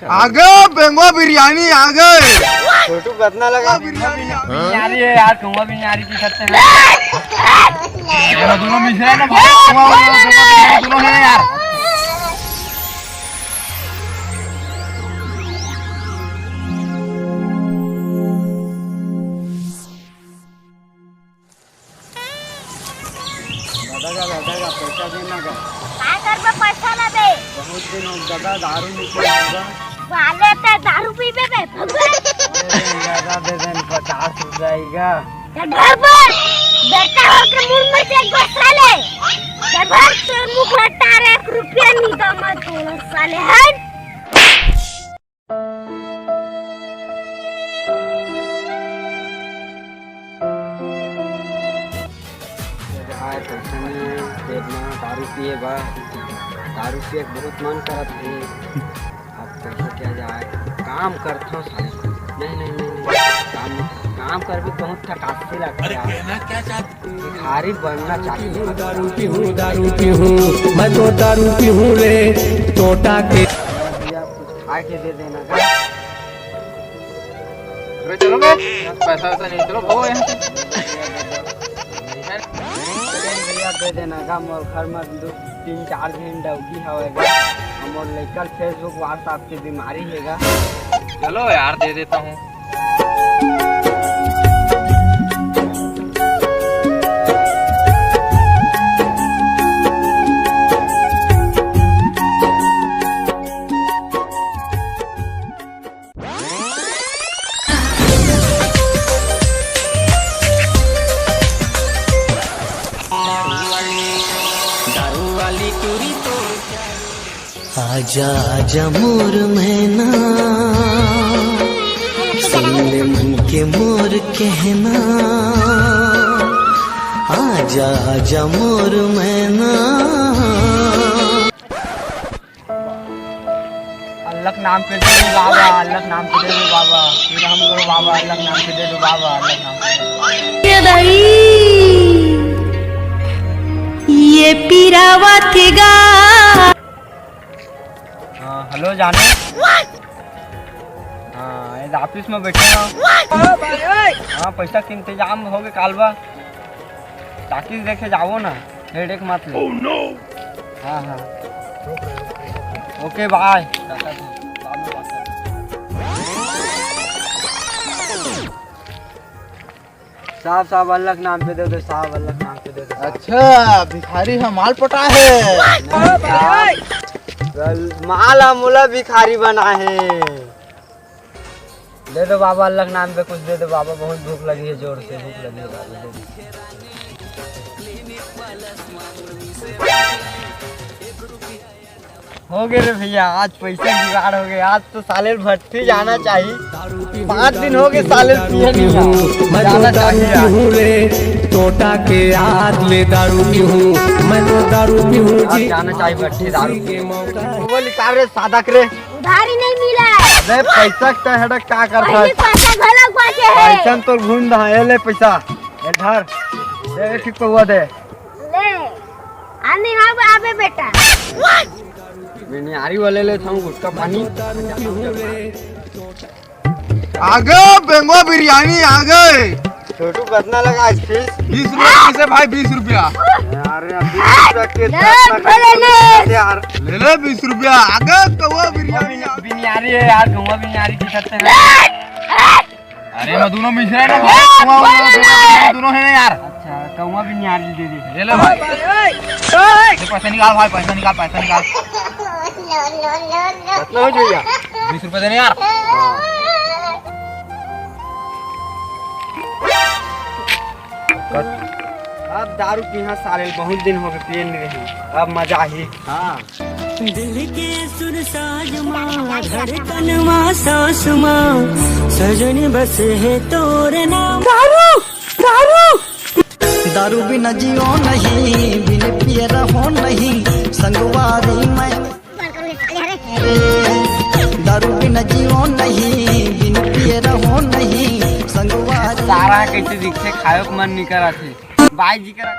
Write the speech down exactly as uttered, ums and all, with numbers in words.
आगे बेंगवा बिरयानी आगे। छोटू, कतना लगा? बिरयानी आगे। बिरयानी है यार, कौवा बिरयानी की छत से। ये दोनों मिश्रा ना भाई, कौवा वाला दोनों, दोनों है यार। दादा का, दादा का, पैसा देना का। का करबे पैसा ला दे? बहुत दिन हो दादा, दारू नहीं पिएगा। साले ते दारू पीबे बे, भगवान। अरे दादा, दे देन पचास रुपया ही का। चल घर पर, बेटा होके मुड़ मत एक बार साले। चल घर, तोर मुख रट्टा रे, एक रुपया नहीं दो मत, साले, हट। भाई, पैसा नहीं है, पेट में दारू पिए बा, दारू पिए के बहुत मन करत है। अब कैसे किया जाए? काम करता हूँ साले। नहीं, नहीं, नहीं, नहीं, काम नहीं। काम करबे बहुत थकासी लगता है। अरे, कहना क्या चाहते? भिखारी बनना चाहिए। दारू पीहूँ, दारू पीहूँ, मैं तो दारू पीहूँ रे, टोटा के। भैया, कुछ खा के दे देना का। अरे चलो बे, पैसा वैसा नहीं, चलो भगो यहाँ से। भैया, दे देना का, मोर घर में दो, तीन, चार झन डौकी हवे गा। मोर लइका Facebook, WhatsApp के बीमारी हे गा। चलो यार, दे देता हूँ। आजा आजा मोर मैना, सुन ले मन के मोर कहना। आजा आजा मोर मैना। अल्लाह के नाम पे दे दो बाबा, अल्लाह के नाम पे दे दो बाबा, फिर हम लोग बाबा, अल्लाह के नाम पे दे दो बाबा, अल्लाह के नाम पे दे दो बाबा। ये दाई, ये पीरावा थेगा। हाँ, हेलो जानू। हाँ, ये ऑफिस में बैठे हो। हाँ, पैसा के इंतजाम हो गए कालबा। टाकीज देखे जावो ना, हेडेक मत ले। हाँ, हाँ। ओके, बाय। साहब, साहब, अल्लाह के नाम पे दे दो, साहब, अल्लाह के नाम पे दे दो, साहब। अच्छा, भिखारी ह माल पटा है। नहीं, साहब। माल ह मोला भिखारी बना है। दे दो बाबा, अल्लाह के नाम पे कुछ दे दो बाबा, बहुत भूख लगी है, जोर से भूख लगी है बाबा, दे दो। हो गए रे भैया, आज पैसा जुगाड़ हो गए। आज तो साले भट्टी जाना चाहिए। पाँच दिन हो गए साले पिए नहीं है। मैं तो जाना दारू चाहिए आज। पीहूँ रे, टोटा के याद ले दारू पीहूँ। मैं तो दारू पीहूँ आज जी। जाना चाहिए भट्टी दारू। वो निकाल रे सादा करे। उधारी नहीं मिला है। अबे पैसा के हेडक का करता है? अभी पैसा घलक बाचे है। पैसा तो घूम रहा है, ले पैसा। ए धर। दे, ठीक पौवा दे। ले। आंधी ना आवे बेटा। बिनियारी वाले ले था गुटखा पानी। आगे बेंगो बिरयानी आगे। छोटू, कितना लगा आज फीस? बीस रुपया से भाई, बीस रुपया। अरे, अब बीस रुपया के ले, दस लाख भले ले। यार। ले ले बीस रुपया, आगे कौवा बिरयानी। बिनियारी है यार, कौवा बिनियारी की छत है। अरे, मैं दोनों मिश्रा है ना, कौवा, कौवा, कौवा, दोनों है ना यार। अच्छा, कौवा बिनियारी दे दे। ले ले भाई। ये पैसा निकाल भाई, पैसा निकाल, पैसा निकाल। कितना हो भैया? बीस रुपए देने यार। अब दारू पीहा साले, बहुत दिन हो गए पिए नहीं रही, अब मजा ही। हाँ। दिल के सुर साज मा, धड़कन मा, सांस मा, सजनी बस है तोरे नाम। दारू, दारू। दारू बिना जियो नहीं, बिन पिए रहो नहीं, संगवारी मैं। दारू बिना जियो नहीं, बिन पिए रहो नहीं, संगवारी। सारा कैसे दिखते, खायो के मन नहीं करा थे। बाई जी करा।